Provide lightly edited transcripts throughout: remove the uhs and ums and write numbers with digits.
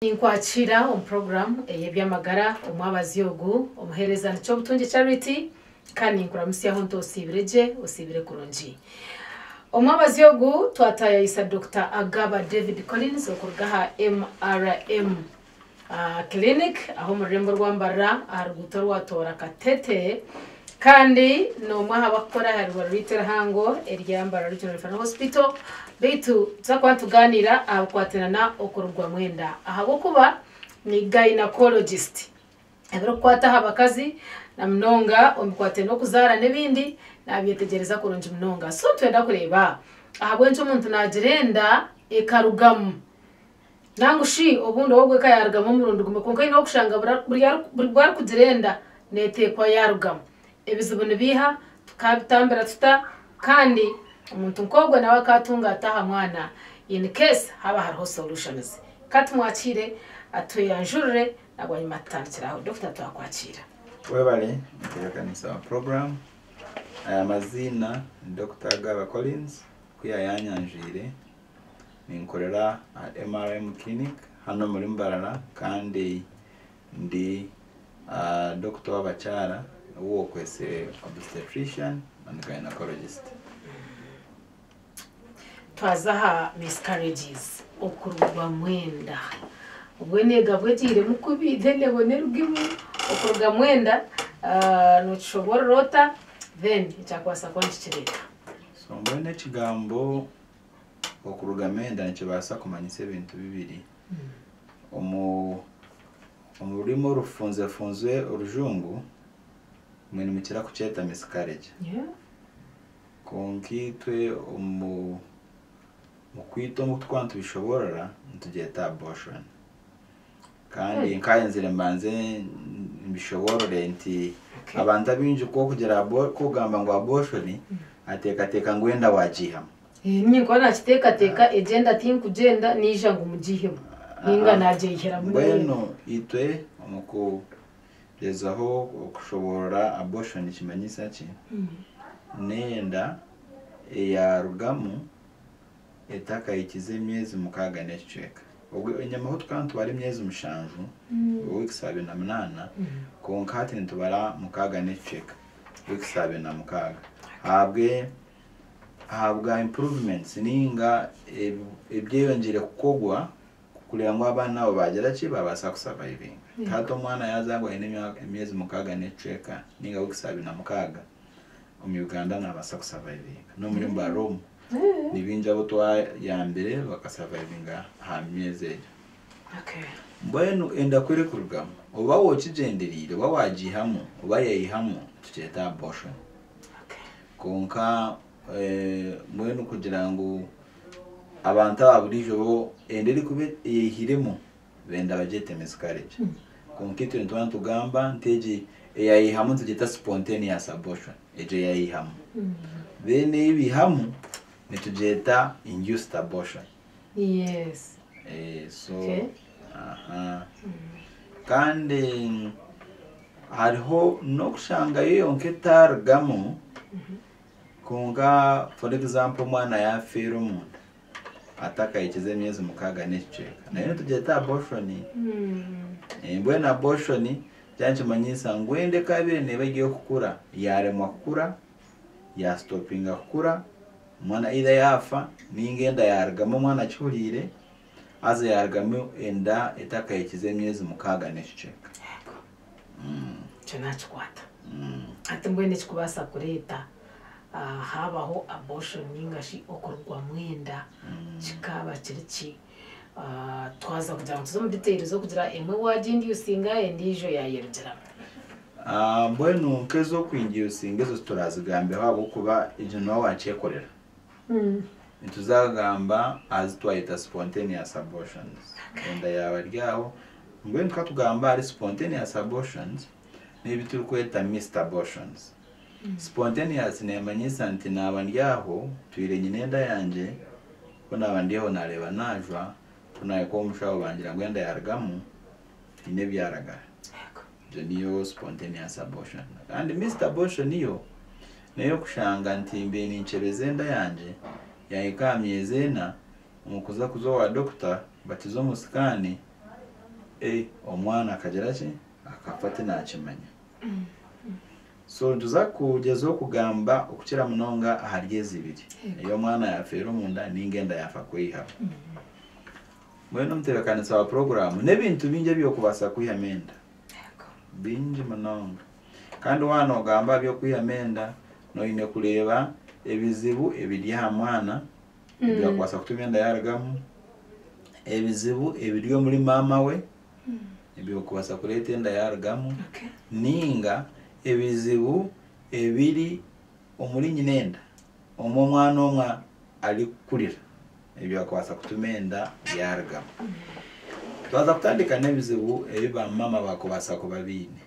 Ninkwakira omu puroguraamu ey'eby'amagara omwabazyo ogu, omuheereza ni Kyobutungi Charity kandi ninkuramutsyaho nti osiibire gye, osiibire kurungi. Omwabazyo ogu twataayaayisa Dokita Agaba David Collins okuruga aha MRM Clinic aha omu rurembo rwa Mbarara aha ruguuto orwa Tooro Katete kandi n'omwe aha barikukora aha irwariro ryaitu erihango erya Mbarara Regional Referral Hospital Beitu tuza kuba nitugaaniira aha bikwatirana okurugwamu enda ahabw'okuba ni gynecologist. Ebirikukwata aha bakazi na munonga omu bikwatiraine n'okuzaara n'ebindi naabyetegyereza kurungi munonga. So nitwenda kureeba ahabw'enki omuntu naagira enda ekarugamu. Nangu shi obundi ogwo eka yaarugamu omurundi gumwe kwonka haine ow'okushanga buri bu arikugira enda neeteekwa yaarugamu. Ebizibu nibiiha? Tukaabitambira tuta? Kandi omuntu nk'ogwo nawe akaatunga ata aha mwana in case haaba hariho solutions? Ka tumwakiire atweyanjurire na bwanyima tutandikire aho. Dokita twakwakiira. Webale ntebekanisa wa program. Aya maziina ni Dokita Agaba Collins ku yayanyanjwire Ninkorera aha MRM Clinic hanu omuri Mbarara kandi ndi dokita w'abakyara ou okwetsire obstetrician and gynecologist. Twaza aha miscarriages, okurugwamu enda. Obwene egabwa egiiremu kubi then ebone erugemu. Okurugamu enda nokishoboorora ota then ekyakubaasa kuba nikikireeta? So mbwenu ekigambo Okurugamu enda nikibaasa kumanyisa ebintu bibiri. Omu omu rurimi orufunzefunzwe orujungu, imwe nimukira kukyeta miscarriage. Kwonka itwe omu mu kwita omu turikuba nitubishoboorora nitugyeta abortion. Kandi nkaayenzire mbanze mbishoboorore nti abantu abaingi ku orikugira ku orikugamba ngu abortion, ateekateeka ngu enda waagiihamu. Niinye nkuba naakiteekateeka, egyo enda tinkugyenda, naija ngu mugiihemu, nainga naagyeyihiramu nayo. Mbwenu itwe omu kugyezaho okushoboorora abortion nikimanyisa ki, n'enda eyaarugamu etakahikize emyezi mukaaga n'ekicweka. Obwo enyima ho tukaba nitubara emyezi mushanju, weeks 28, kwonka hati nitubara mukaaga n'ekicweka, weeks 26. Ahabwe ahabwa improvements ninga ebyeyongyeire kukorwa kureeba ngu abaana abo baagira ki, baabaasa ku survivinga. Hati omwana yaazaarwa aine emyezi mukaaga n'ekicweka ninga weeks 26, omu Uganda naabaasa ku survivinga. N'omuri Mbarara omu, ni baingi abu twayambire baka survivinga aha myezi egyo. Mbwenu enda ku erikurugamu, oba wookigyendereire, oba waagiihamu, oba yaihamu, tukyeta abortion. Kwonka mbwenu kugira ngu abantu aba buriijo bo enda erikuba eyeihiremu benda bagyete miscarriage. Kwonka itwe nituba nitugamba nti egi eyaihamu nitugyeta spontaneous abortion, egyo eyaihamu. Then ei baihamu nitugyeta induced abortion. Yes. So, aha. Kandi hariho n'okushanga yo yonka etarugamu kwonka for example omwana yafeera omunda atakahikize emyezi mukaaga n'ekicweka nayo nitugyeta abortion. Mbwenu abortion kyaba nikimanyisa ngu enda ekabaire neeba eri ey'okukura yaremwa kukura, yasitopinga kukura, omwana either yaafa ninga enda yarugamu omwana akihuriire haza yarugamu enda etakahikize emyezi mukaaga n'ekicweka. Ekyo nakikwata. Hati mbwenu ekikubaasa kureeta haabaho abortion ninga shi okurugwamu enda kikaaba kiri ki? Twaza kugira ngu tuze omu details z'okugira emwe waagindusinga endiijo yaayerugiramu. Mbwenu nk'ez'okwindusinga ezo titurazigambeho ahabw'okuba egyo nooba waakyekorera. Nituza kugamba aha zi twayeta spontaneous abortions. Enda yaaba eri aho, mbwenu ka tugambe ahari spontaneous abortions n'ebi turikweta missed abortions. Spontaneous neemanyisa nti naaba ndi aho ntwire nyine enda yangye, ku naaba ndi aho naareeba naajwa, ku naahika omu mushaho bangira ngu enda yaarugamu, haine ebyaragara. Egyo niyo spontaneous abortion. Kandi missed abortion yo n'ey'okushanga nti mbaire ninkyebeza enda yangye, yaahika aha myezi ena, omu kuza kuza owa dokita batize omu scan, Omwana akagira ki? Akafa tinakimanya. So nituza kugyezaho kugamba okukira munonga ahari ezi ibiri. Ey'omwana yafeera omunda ninga enda yafa kweyihaho. Mbwenu omutebeekanisa wa puroguraamu n'ebintu bingi ebi orikubaasa kwihamu enda. Bingi munonga. Kandi waaba noogamba aha by'okwihamu enda, noine kureeba ebizibu ebiri aha mwana ebyakubaasa kutuma enda yaarugamu, ebizibu ebiri omuri maama we ebyokubaasa kureeta enda yaarugamu, ninga ebizibu ebiri omuri nyina enda omu omwana omwe arikukurira ebyakubaasa kutuma enda yaarugamu. Twaza kutandika n'ebizibu ebi bamaama bakubaasa kuba baine.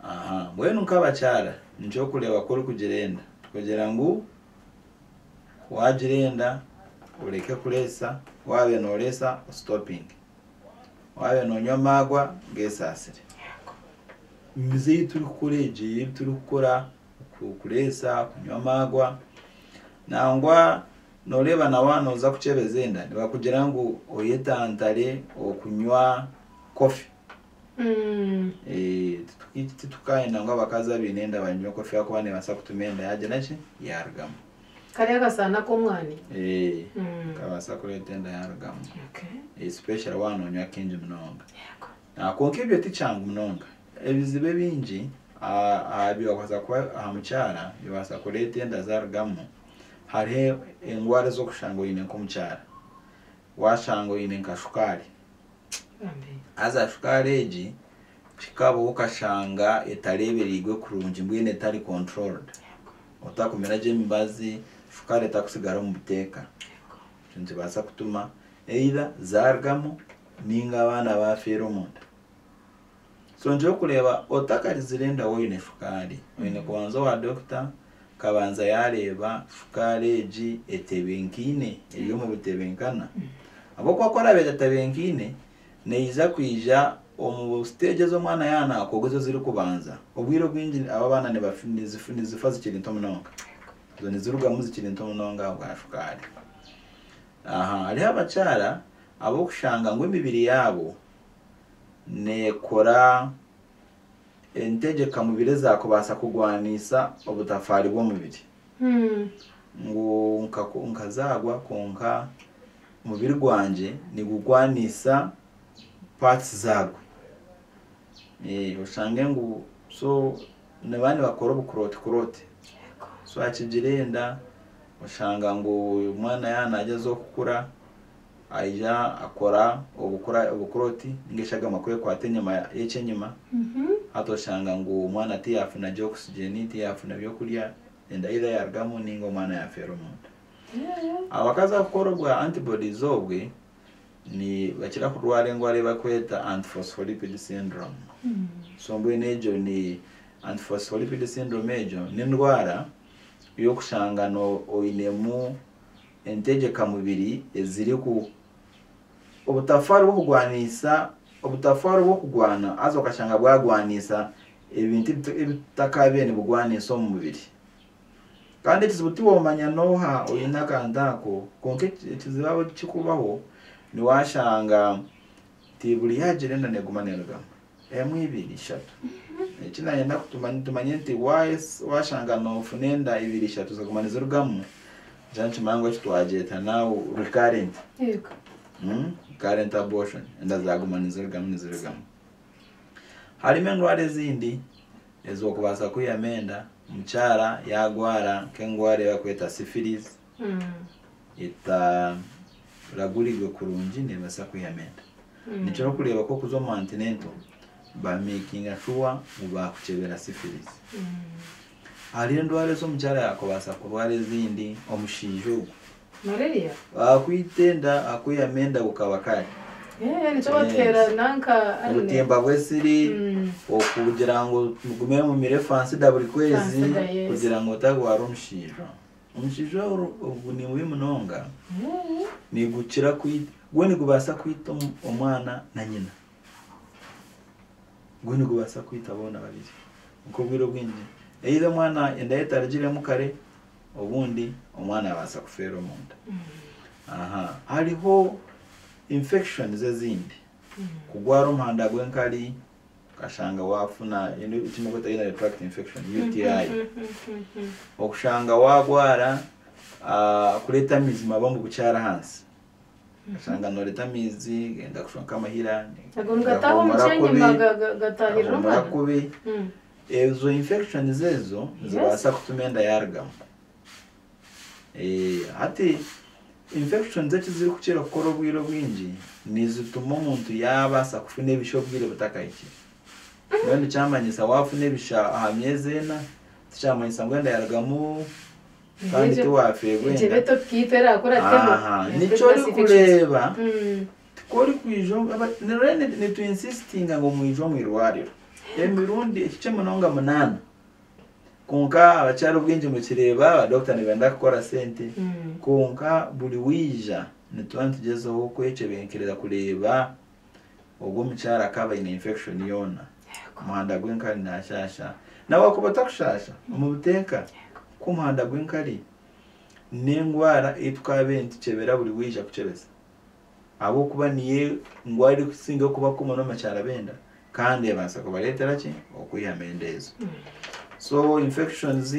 Aha, mbwenu nk'abakyara nikyo orikureeba ku orikugira enda kugira ngu waagira enda oreke kureesa, waaba nooreesa ositopinge, waaba noonywa amaarwa geesaasire. Emize ei turikukora egi ebi turikukora kureesa, kunywa amaarwa, nangwa nooreeba na waaba nooza kukyebeza enda nibakugira ngu oyetantare okunywa coffee. Titukayenda ngu abakazi abaine enda banywe coffee ahakuba neebaasa kutuma enda yaagira ki? Yaarugamu. Kariya akasaano ak'omwani. Kabaasa kureeta enda yaarugamu. Especially waaba noonywa kingi munonga. Kwonka ebyo tikyangu munonga. Ebizibu ebingi aha birabaasa kuba aha mukyara birabaasa kureeta enda zaarugamu, hariho endwara ez'okushanga oine nk'omukyara. Waashanga oine nka shukaari. Haza shukaari egi kikabaho okashanga etareebereirwe kurungi mbwenu etari controlled. Otakumira gye emibazi, shukaari etakusigara omu buteeka. Ekyo nikibaasa kutuma either zaarugamu ninga abaana baafeera omunda. So nikyo orikureeba otakarizire enda waaba oine shukaari, oine kubanza owa dokita akabanza yaareeba shukaari egi etebenkaine, eri omu butebenkana. Ahabw'okuba ku eraabe etatebenkaine, neija kwija omu siteegi ezi omwana yaaba naakorwa ezo ezirikubanza. Obwire obwingi abo abaana nizifa zikiri nto munonga. Ezo nizirugamu zikiri nto munonga ahabwa shukaari. Hariho abakyara ab'okushanga ngu emibiri yaabo neekora entegyeka mubiri ezaakubaasa kurwanisa obutafaari bw'omubiri. Ngu nkazaarwa kwonka omubiri gwangye nigurwanisa parts zaagwo. Oshange ngu so nibaba nibakora obukurooti So akigira enda oshanga ngu omwana yaaba naagyezaho kukura aija akora obukurooti ninga eshagama kwekwata enyima y'ekyenyima hati oshanga ngu omwana tiyafuna gye oxygen tiyafuna byokurya enda either yarugamu ninga omwana yafeera omunda. Abakazi abakukora obwa antibodies obwe nibakira kurwara endwara ei barikweta antiphospholipid syndrome. So mbwenu egyo ni antiphospholipid syndrome egyo n'endwara y'okushanga oinemu entegyeka mubiri eziriku obutafaari bw'okurwanisa obutafaari bw'okurwana haza okashanga bwarwanisa ebintu ebitakabaire nibirwanisa omu mubiri. Kandi ekizibu tiwomanya n'oha oine akantu ako kwonka ekizibu aho kikubaho niwashanga ti buri yaagira enda neeguma neerugamu emwe ibiri ishatu. Eki nayenda tumanye nti washanga noofuna enda ibiri ishatu zikaguma nizirugamu nikyo nikimanya ngu eki twagyeta now recurrent. Recurrent abortion enda zaguma nizirugamu nizirugamu. Harimu endwara ezindi ez'okubaasa kwihamu enda omukyara yaagwara nk'endwara ei barikweta syphilis etaragurigwe kurungi neebaasa kwihamu enda. Nikyo orikureeba ku orikuza omu antenatal bamakinga sure ngu baakukyebera syphilis. Hariho endwara ezi omukyara yaakubaasa kurwara ezindi omushaija ogwo. Malaria? Akwita enda akwihamu enda bukaba kare. Nikyo batuheera nanka Obutimba bw'esiri okugira ngu mugume mumire fansida buri kwezi kugira ngu otagwara omushaija. Omushaija ogu ni mubi munonga nigukira kwita gwo nigubaasa kwita omwana na nyina. Gwo nigubaasa kwita boona babiri nk'obwire obwingi. Either omwana enda ye etarugiremu kare obundi omwana abaasa kufeera omunda. Hariho infections ezindi. Kugwara omuhanda gw'enkari okashanga waafuna eki barikweta urinary tract infection, UTI. Okushanga waagwara kureeta amaizi mabi omu bukyara ahansi. Okashanga nooreeta amaizi genda kushwa nk'amahira, Ago nigataaha omu gahuumura kubi, kyenyima gataahirira gahuumura omwana. kubi. Ezo infections ezo nizibaasa kutuma enda yaarugamu. Hati infections eki zirikukira kukora obwire obwingi nizituma omuntu yaabaasa kufuna ebisha obwire butakahikire. Mbwenu kyamanyisa waafuna ebisha aha myezi ena, tikyamanyisa ngu enda yarugamu kandi tiwaafeerwa Egyo enda. ebe topic yaitu eraakurateho. Aha, nikyo orikureeba ku orikwija nitu insistinga ngu mwije omu irwariro emirundi ekikye munonga munaana. Kwonka abakyara obwingi mukireeba abadokita nibenda kukora sente kwonka buri waija nituba nitugyezaho kwekyebenkereza kureeba ogwo omukyara akaba aine infection yoona. Omuhanda gw'enkari nashaasha. Na wakuba otakushaasha omu buteeka ku omuhanda gw'enkari n'endwara ei tukaabaire nitukyebera buri waija kukyebeza. Ahabw'okuba niyo ndwara erikusinga kuba common omu bakyara b'enda kandi ebaasa kubareetera ki? Okwihamu enda ezo. So infections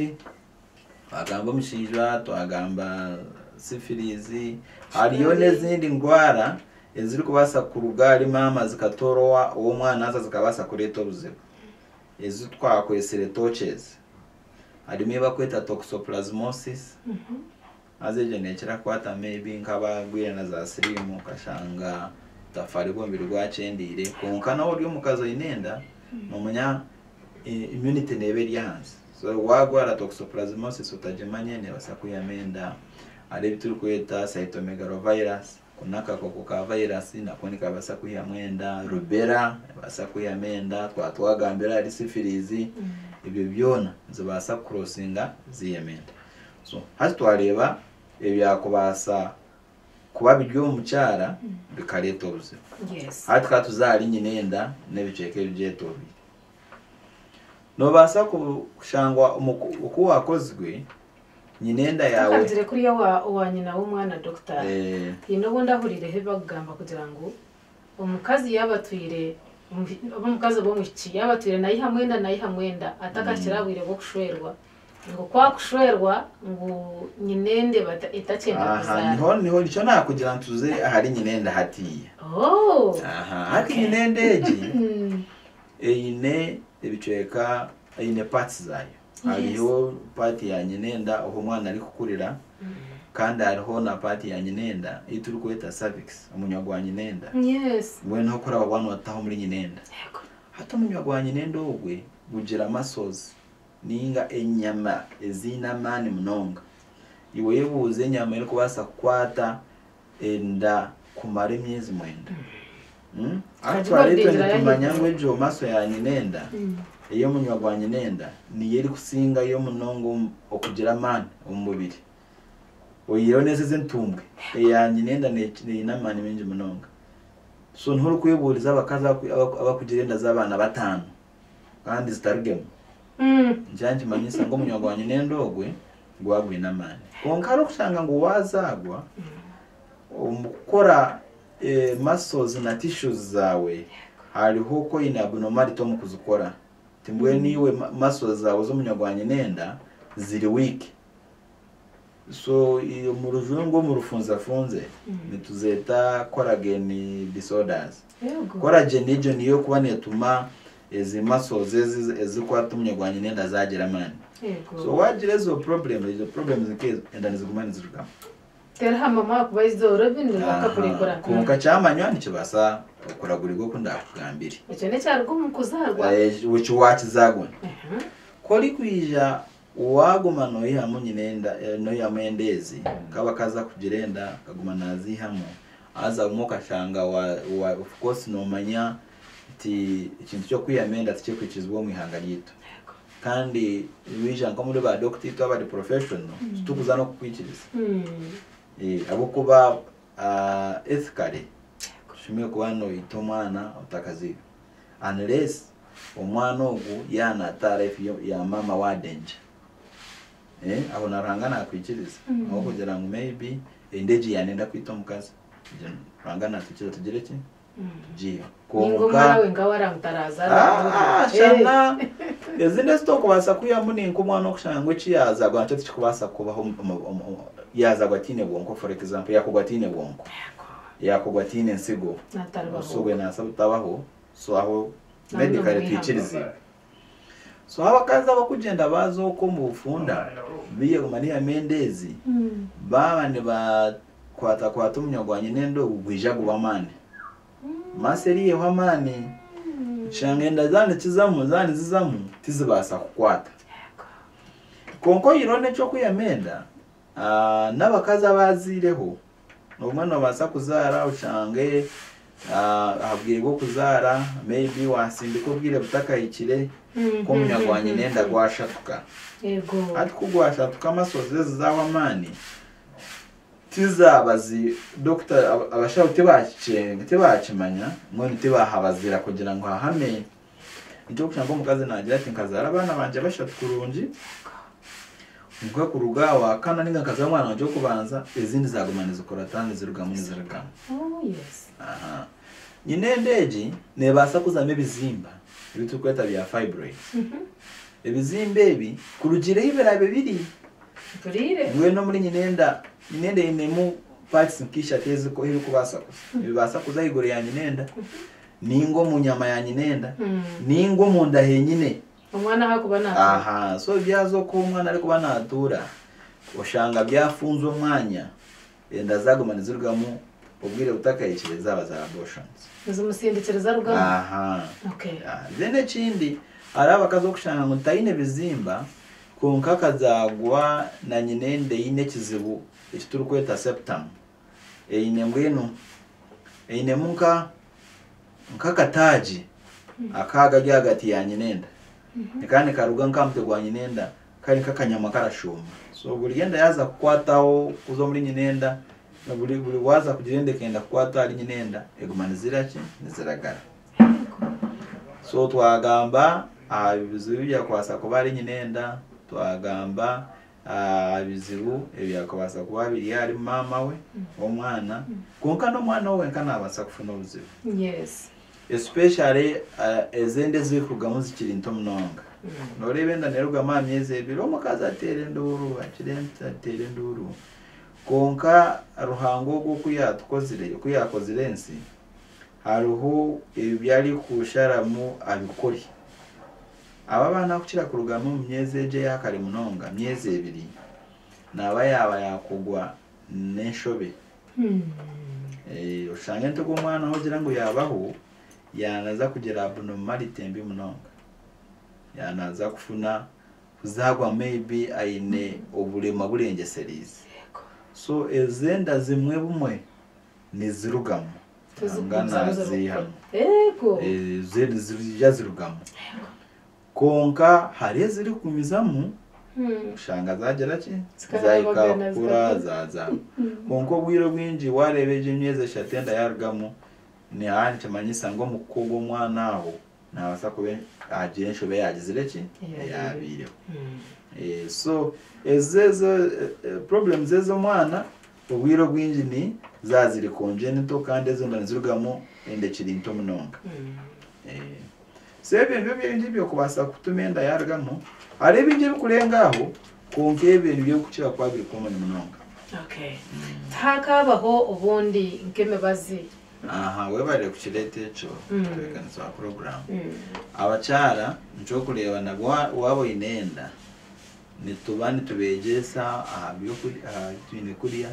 twagamba omushaija, twagamba syphilis, hariyo n'ezindi ndwara ezirikubaasa kuruga ahari maama zikatoora ow'omwana haza zikabaasa kureeta obuzibu. Ezi twakwetsire torches. Harimu ei barikweta toxoplasmosis. Haza egyo neekira kukwata maybe nk'abagwire na za siriimu okashanga otafaari bw'omubiri gwakyendeire kwonka nawe ori omukazi oine enda noomanya immunity neeba eri ahansi. So waagwara toxoplasmosis otagimanye neebaasa kwihamu enda. Hariho ebi turikweta cytomegalovirus, ako n'akakooko ka virus nako nikabaasa kwihamu enda, rubella neebaasa kwihamu enda, twaba twagambire ahari syphilis, ebyo byona nizibaasa kukurosinga ziihemu enda. So hati twareeba ebyakubaasa kuba biri omu mukyara bikareeta obuzibu. Hati ka tuze ahari nyina enda n'ebicweka ebigyetoreire. Noobaasa kushangwa oku waakozirwe nyina enda yaawe. Tutakagire kuriya owa nyina w'omwana doctor, haine obu ndahuriireho ebi barikugamba kugira ngu omukazi yaaba atwire oba omukazi oba omwishiki yaaba atwire naihamu enda naihamu enda atakahikire aha bwire bw'okushwerwa, ngu ku akushwerwa ngu nyina enda eba etakyenda Aha, kuzaara. niho niho nikyo naakugira ngu tuze ahari nyina enda hatiiya. Oh! Aha, hati nyina enda egi eine ebicweka, eine parts zaayo. Hariho part ya nyina enda ahu omwana arikukurira kandi hariho na part ya nyina enda ei turikweta cervix, omunywa gwa nyina enda. Mbwenu niho kuraba waaba nootaha omuri nyina enda. Hati omunywa gwa nyina enda ogwe gugira muscles ninga enyama eziine amaani munonga. Iwe oyebuuze enyama erikubaasa kukwata enda kumara emyezi mwenda. Actually itwe nitumanya ngu egyo muscle ya nyina enda, ey'omunywa gwa nyina enda niyo erikusingayo munonga okugira amaani omu mubiri. Oyihireho n'ezi ez'entumbwe, eya nyina enda eine amaani maingi munonga. So niho orikwebuuriza abakazi abarikugira enda z'abaana bataano kandi zitarugemu. Nikyo nikimanyisa ngu omunywa gwa nyina enda ogwe gwaba gwine amaani. Kwonka hariho okushanga ngu waazaarwa, omu kukora muscles na tissues zaawe hariho oku oine abnormality omu kuzikora. Ti mbwenu iwe muscles zaawe z'omunywa gwa nyina enda ziri weak. So omu rujungu omu rufunzafunze nituzeeta collagen disorders. Collagen egyo niyo erikuba neetuma ezi muscles ezi ezirikwata omunywa gwa nyina enda zaagira amaani. So waagira ezo problem, ezo problems nk'ezo enda niziguma nizirugamu. Terihama ahakuba ezoorobi nibakakurekura. Kwonka kyamanywa nikibaasa okuragurirwa oku ndakugambire. Ekyo n'ekyaruga omu kuzaarwa. Eki waakizaarwa. Ku orikwija waaguma noihamu nyina enda, noihamu enda ezi, nk'abakazi akugira enda akaguma naaziihamu, haza obumwe okashanga wa of course noomanya nti ekintu ky'okwihamu enda tikirikwikirizibwa omu ihanga ryaitu. Kandi waija nk'omuri ba dokita itwe abari professional, titukuza n'okukwikiriza. Ahabw'okuba ethically tushemereire kuba noita omwana otakazairwe. Unless omwana ogu yaaba naata life ya maama wa danger. Aho na Ruhanga nakwikiriza. Ahabw'okugira ngu maybe enda egi yaaba neyenda kwita omukazi, Ruhanga natwikiriza tugire ki? Tugiiheho. Ninga omwana we nka waramutarazaara. Ah, shana ezindi ezitokubaasa kwihamu ni nk'omwana okushanga ngu eki yaazagwa nakyo tikikubaasa kubaho yaazagwa atiine bwonko for example yaakugwa atiine bwonko yaakugwa atiine nsigo Nataribaho. so gwe naasa butabaho so aho Nabwo medically nomwihamu. twikiriziibwe. So abakazi abakugyenda baaza okwo omu bufunda biyeguma nihamu enda ezi baaba nibakwatakwata omunywa gwa nyina enda ogu gwija guba amaani. Maso eriiheho amaani kushanga enda zaaba nikizamu zaaba nizizamu tizibaasa kukwata. Kwonka oyihireho n'eky'okwihamu enda, n'abakazi abaziireho obumwe noobaasa kuzaara oshange aha bwire bw'okuzaara maybe waasindika obwire butakahikire nk'omunywa gwa nyina enda gwashatuka. Hati ku gwashatuka amasozi ezi zaahwa amaani tizaaba zi doctor abashaho tibakikyenga tibakimanya mbwenu tibahabazira kugira ngu hahame. Nikyo orikushanga omukazi naagira ati nkazaara abaana bangye bashatu kurungi kwonka kuruga aha wa kana ninga nkazaara omwana wangye w'okubanza ezindi zaaguma nizikora nizirugamu nizirugamu. Aha. Nyine enda egi neebaasa kuzamu ebizimba ebi turikweta bya fibroids. Ebizimba ebi kurugiirira ahu biraabe biri, mbwenu omuri nyine enda, nyine enda einemu parts nk'ishatu ezirikubaasa kuza. Nibibaasa kuza ahaiguru ya nyine enda, ninga omu nyama ya nyine enda, ninga omunda henyine. Omwana ahu arikuba naatuura. Aha, so byaza oku omwana arikuba naatuura, oshanga byafunza omwanya, enda zaaguma nizirugamu obwire butakahikire zaaba za abortions. Nizimusindikiriza arugamu? Aha. Okay. Then ekindi, hariho abakazi okushanga ngu taine bizimba kwonka akazaagwa na nyina enda eine ekizibu eki turikweta septum. Eine mbwenu einemu nka nk'akataagi akagari ahagati ya nyina enda. Nikaba nikaruga nk'aha mutwe gwa nyina enda kari nk'akanyama karashuuma. So buri enda yaaza kukwataho kuza omuri nyina enda, buri buri waaza kugira enda ekenda kukwata ahari nyina enda, eguma nizira ki? Niziragara. So twagamba aha bizibu ebyakubaasa kuba ahari nyina enda, twagamba aha bizibu ebyakubaasa kuba biri ahari maama we w'omwana, kwonka n'omwana we wenka naabaasa kufuna obuzibu. Especially ezi enda ezirikurugamu zikiri nto munonga. Nooreeba enda neerugamu aha myezi ebiri, omukazi ateera enduuru, akira ateera enduuru. Kwonka Ruhanga ogwo oku yaatukozire, oku yaakozire ensi, hariho ebi arikusharamu abikore. Aba abaana kukira kurugamu omu myezi egyo eya kare munonga, myezi ebiri, naaba yaaba yaakugwa n'enshobe. Oshange nti ogwo omwana ahu ogira ngu yaabaho, yaanaza kugira abnormality mbi munonga. Yaanaza kufuna kuzaarwa maybe aine oburema burengyesereize. So ezi enda zimwe bumwe nizirugamu. Ruhanga naaziihamu. Niziija zirugamu. Kwonka hariho ezirikugumizamu oshanga zaagira ki? Zaahika kukura zaazaarwa. Kwonka obwire obwingi waareeba egyo emyezi eshatu enda yaarugamu, nihaaba nikimanyisa ngu omu kukugwa omwana aho naabaasa kuba agira enshobe yaagizire ki? Eyaabaireho. So ezo ezo problems ez'omwana obwire obwingi ni zaaba ziri congenital kandi ezo enda nizirugamu enda ekiri nto munonga. So ebyo nibyo bingi ebyokubaasa kutuma enda yaarugamu. Hariho ebingi ebikurenga aho kwonka ebyo nibyo ebikukira kuba biri common munonga. Okay. Tihakaabaho obundi nk'emibazi? Aha, webare kukireeta ekyo mutebeekanisa wa program. Abakyara nikyokureeba nabwo waaba oine enda, nituba nitubeegyesa aha aha bi twine kurya,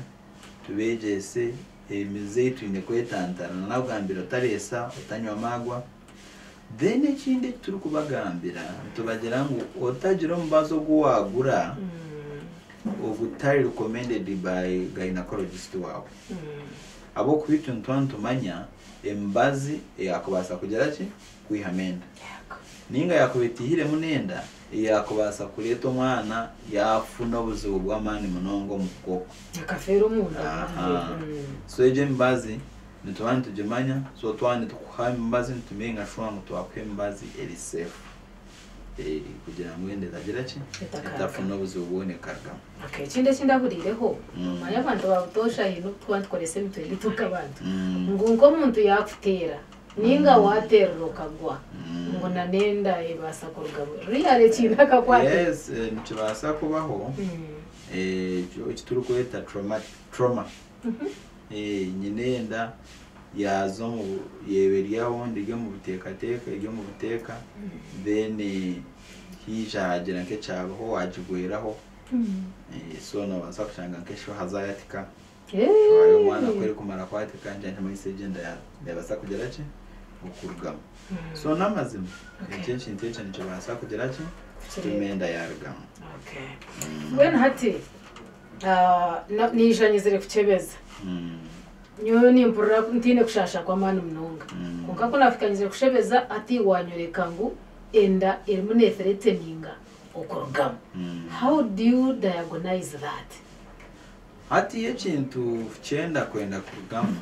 tubeegyese emize ei twine kwetantara. Naakugambira otareesa, otanywa amaarwa. Then ekindi eki turikubagambira, nitubagira ngu otagira omubazi ogu waagura ogutari recommended by gynaecologist waawe. Ahabw'okuba itwe nituba nitumanya emibazi eyaakubaasa kugira ki? Kwihamu enda. Ninga yaakuba etaihiremu n'enda, eyaakubaasa kureeta omwana yaafuna obuzibu bw'amaani munonga omu kukokwa. Akafeera omunda. Aha. So egyo emibazi nituba nitugimanya, so twaba nitukuha emibazi nitumenga sure ngu twakuha emibazi eri safe. Kugira ngu enda etagira ki? Etakarugamu. Etafuna obuzibu bwona ekarugamu. Okay, ekindi eki ndahuriireho, omanye abantu ba butoosha haine obu tukuba nitukoresa emitwe yaitu nk'abantu, ngu nk'omuntu yaakuteera ninga waateerera okagwa, ngu na n'enda ebaasa kurugamu. Really ekiine akakwate? Yes, nikibaasa kubaho. Ekyo eki turikweta trauma. Nyine enda yaaza omu yeeba eri aho eri omu buteekateeko eri omu buteeka then haija hagira nk'ekyabaho waagigweraho so noobaasa kushanga nk'eshooha zaayatika. Eshooha y'omwana ku erikumara kwatika nikyo nikimanyisa egyo enda neebaasa kugira ki? Okurugamu. So n'amazima ekyo ekintu ekyo nikibaasa kugira ki? Kutuma enda yaarugamu. Mbwenu hati naija nyizire kukyebeza. Nyowe nimpurira ntaine kushaasha kw'amaani munonga. Kwonka ku naahika nyizire kushebeza hati waanyoreka ngu enda erimu neethreateninga okurugamu. How do you diagonise that? Hati ekintu ky'enda kwenda kurugamu,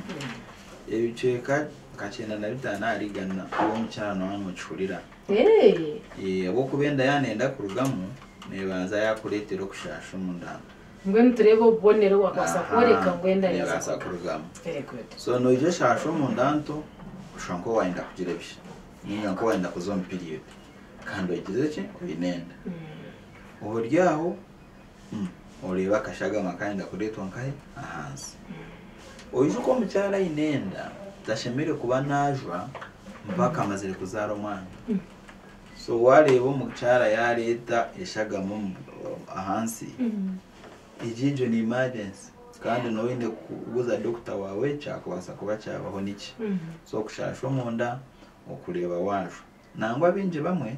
ebicweka nka 95 ahari igana iwe omukyara nooba nookihurira. Ahabw'okuba enda yaaba neeyenda kurugamu, neebanza yaakureetera okushaasha omunda. Mbwenu tureebe obubonero obwakubaasa kworeka ngu enda yaza Neebaasa kurugamu. Very good. So noija oshaasha omunda nto, oshusha nk'owaayenda kugira ebisha ninga nk'owaayenda kuza omu period kandi ogize ki? Oine enda. Ori aho oreeba akashagama kaayenda kureetwa nkahi? Ahansi. Oijuke omukyara aine enda tashemereire kuba naajwa mpaka amazire kuzaara omwana. So waareeba omukyara yaareeta eshagama ahansi, egyo egyo ni emergency kandi nooba oine kubuuza dokita waawe kyakubaasa kuba kyabaho niki. So okushaasha omunda, okureeba waajwa. Nangwa baingi bamwe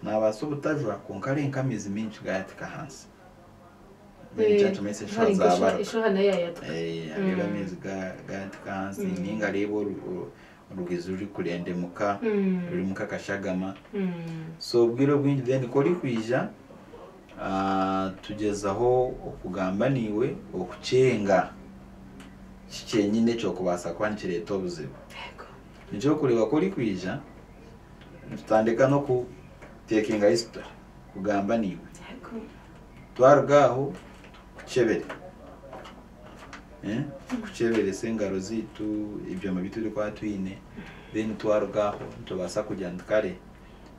naabaasa obutajwa kwonka ari nk'amaizi maingi gaayatika ahansi. Nikyo kimanyisa eshooha Hari nk'esho- zaabaruka. Eshooha nayo yaayatuka. Areeba amaizi gaayatika ahansi ninga areeba oruhizi rurikurendemuka rurimu nk'akashagama. So obwire obwingi then ku orikwija tugyezaho okugamba naiwe okukyenga ki kyenyine ekyokubaasa kuba nikireeta obuzibu. Nikyo orikureeba ku orikwija nitutandika n'okutekinga history kugamba naiwe. Twaruga aho tukukyebere. Tukukyeberese engaro zaitu, ebyoma bi turikuba twine, then twaruga aho nitubaasa kugira nti kare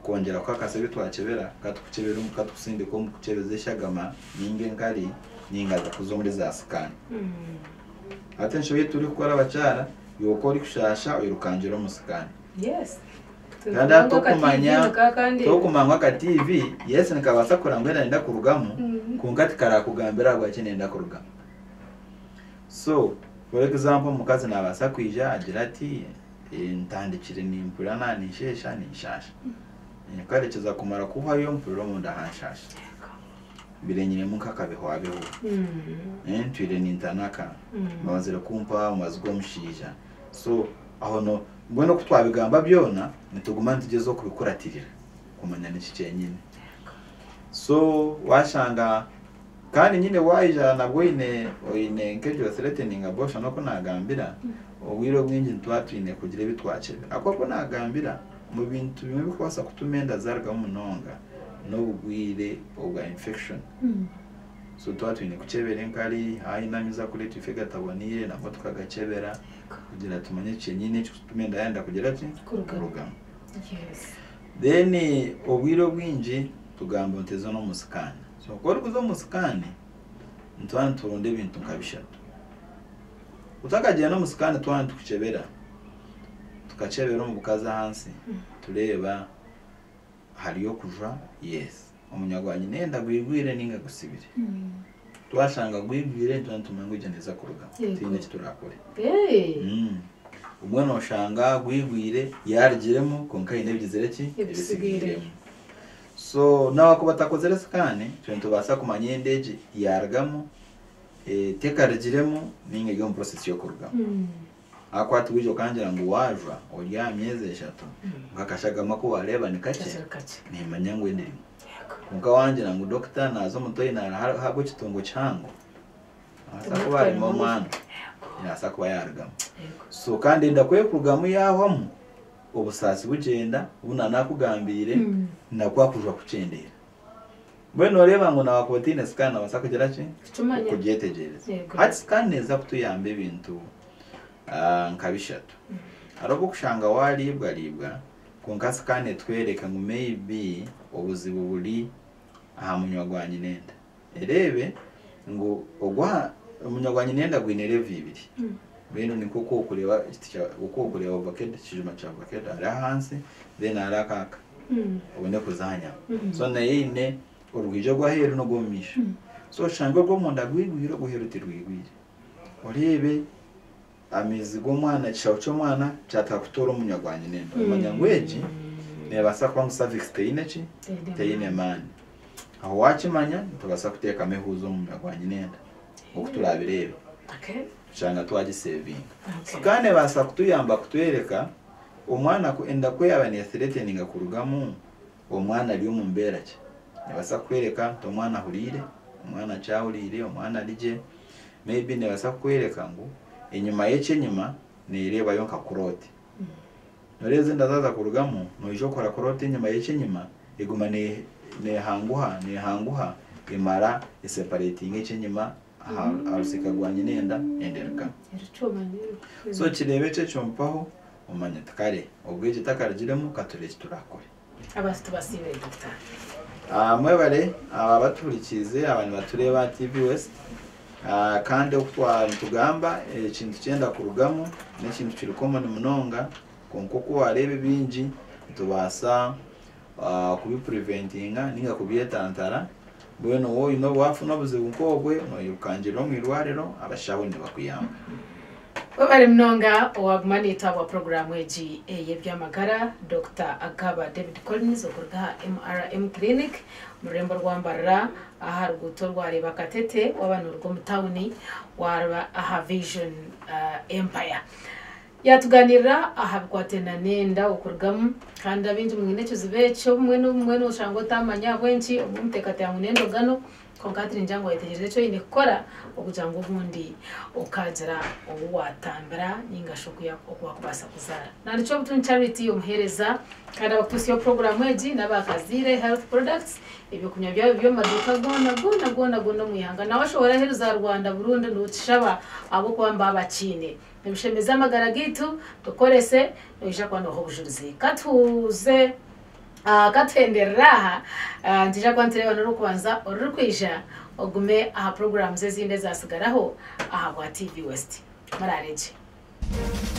kwongyera kukakasa ebi twakyebera, katukukyebere katukusindike omu kukyebeza eshagama ninga enkari ninga kuza omuri za scan. Hati enshobi ei turikukora abakyara, iwe ku orikushaasha oirukangira omu scan. Kandi hati tokumanya tokumanya ngu aka TV yes nikabaasa kureba ngu nenda kurugamu kwonka tikarakugambira ahabwaki nenda kurugamu. So for example omukazi nabaasa kwija agire ati ntandikire nimpurira naninsheesha ninshaasha. Karekyeza kumara kuhwayo mpurira omunda hanshaasha. Mbaire nyinemu nk'akabihwabiho. Ntwire nintanaka. Bamazire kumpa omubazi gw'omushaija. So aho no mbwenu oku twabigamba byona nituguma nitugyezaho kubikuratirira kumanya niki kyenyine. So washanga kandi nyine waija nabwo oine oine nk'egyo threatening abortion oku nagambira, obwire obwingi nituba twine kugira ebi twakyebera. Ahakuba oku nagambira omu bintu bimwe ebirikubaasa kutuma enda zarugamu munonga n'obugwire obwa infection. So tuba twine kukyebera enkari, haine amaizi arikureetwa ife gataboniire nabwo tukagakyebera kugira tumanye kyenyine ekirikutuma enda yayenda kugira ki? Kurugamu. Then obwire obwingi tugamba nti eza n'omu scan. So ku orikuza omu scan, nituba nituronda ebintu nka bishatu. Otakagyenda omu scan twaba nitukukyebera, tukakyebera omu bukazi ahansi, tureeba hariyo okujwa, yes. Omunywa gwa nyina enda gwigwire ninga gusibire. Twashanga gwigwire nituba nitumanya ngu egyo neeza kurugamu, tihaine eki turakore. Obumwe noshanga gwigwire yarugiremu kwonka haine ebigizire ki? Ebisigiremu. So nawakuba otakozire scan, itwe nitubaasa kumanya enda egi yarugamu, tekarugiremu ninga eri omu process y'okurugamu. Ahakuba tiwaija okangira ngu waajwa ori aha myezi 3, nk'akashagama aku waareeba ni kakye, nimanya ngu enda erimu. Kwonka wangira ngu dokita naaza omu toyi naahabwa ekitungo kihango, nabaasa kuba harimu omwana, nabaasa kuba yaarugamu. So kandi enda ku erikurugamu yaahwamu, Obusaasi bugyenda, obu naanakugambiire, nakwakujwa kukyendeera. Mbwenu nooreeba ngu na wakuba otaine scan noobaasa kugira ki? Kukimanya. Kugyetegyereza. Yego. Hati scan neeza kutuyamba ebintu nka bishatu. Hariho obu okushanga wariibwariibwa kwonka scan etwereka ngu maybe obuzibu buri aha munywa gwa nyinenda. Ereebe ngu ogwa omunywa gwa nyinenda gwine level ibiri. Mbwenu ni nk'oku orikureeba ekiti kya oku orikureeba ovakedo ekijuma kya vakedo hariho ahansi then hariho akaka obone kuza aha nyama. So nayo eine orwigi orw'aheeru n'orw'omu maisho. So oshange orw'omunda rwigwire orw'aheeru tirwigwire. Oreebe amaizi g'omwana ekishaho ky'omwana kyatandika kutoora omunywa gwa nyinenda. Omanya ngu egi neebaasa kuba ngu cervix teine ki? Teine maani. Aho waakimanya nitubaasa kuteekamu ehuuzi omu munywa gwa nyinenda oku turaabireebe. Tushanga twagisevinga. Scan ebaasa kutuyamba kutwereka omwana ku enda ku yaaba neethreateninga kurugamu, omwana ari omu mbeera ki. Neebaasa kukwereka nti omwana ahuriire, omwana akyahuriire, omwana ari gye. Maybe neebaasa kukwereka ngu enyima y'ekyenyima neereebayo nka clot. Noreeba ezi enda zaaza kurugamu, noija okora clot enyima y'ekyenyima eguma neehanguha, neehanguha emara eseparatinga ekyenyima aha rusiika rwa nyina enda, enda erugamu. So kireebe ekyo ekyo mpaho omanye oti kare obwo egi etakarugiremu katurebe eki turakore. Abantu tubasiimire Dokita. Mwebare abo abatuhurikiize aba nibatureeba aha TV West kandi oku twaba nitugamba ekintu kyenda kurugamu n'ekintu kiri common munonga kwonka oku wareeba ebingi nitubaasa kubi preventinga ninga kubyetantara mbwenu waaba oine wafuna obuzibu nk'obwe noyirukangirira omu irwariro abashaho nibakuyamba. Webare munonga owaguma naitwe ahabwa puroguraamu egi ey'eby'amagara, Dokita Agaba David Collins okuruga aha MRM Clinic omu rurembo rwa Mbarara aha ruguuto orwareeba Katete waaba nooruga omu tauni waaraba aha Vision Empire. Yaatugaaniirira aha bikwatiraine n'enda okurugamu kandi abaingi mwine ekizibu eki obumwe n'obumwe nooshanga otaamanya ahabw'enki obumwe omuteekateeka ngu n'endogano Kwonka hati ningira ngu wayetegyereza eki oine kukora okugira ngu obundi okaagira ou waatambira nainga shi oku waakubaasa kuzaara. Nandikyo Obutungi Charity omuheereza kandi abakutuutsyaho puroguraamu egi n'aba Kaziire Health Products. Ebyokunywa byabo biri omu maduuka goona goona goona goona omu ihanga. Nawe oshohora aheeru za Rwanda, Burundi nookishaba ahabw'okuba nibaba bakiine. Nibishemeza amagara gaitu, tukorese noija kuba nooha obujurizi. Ka tuze. Ka tuhenderere aha, nitwija kuba nitureeba n'orw'okubanza orurikwija, ogume aha puroguraamu ezindi ezaatsigaraho ahabwa TV West. Muraare gye.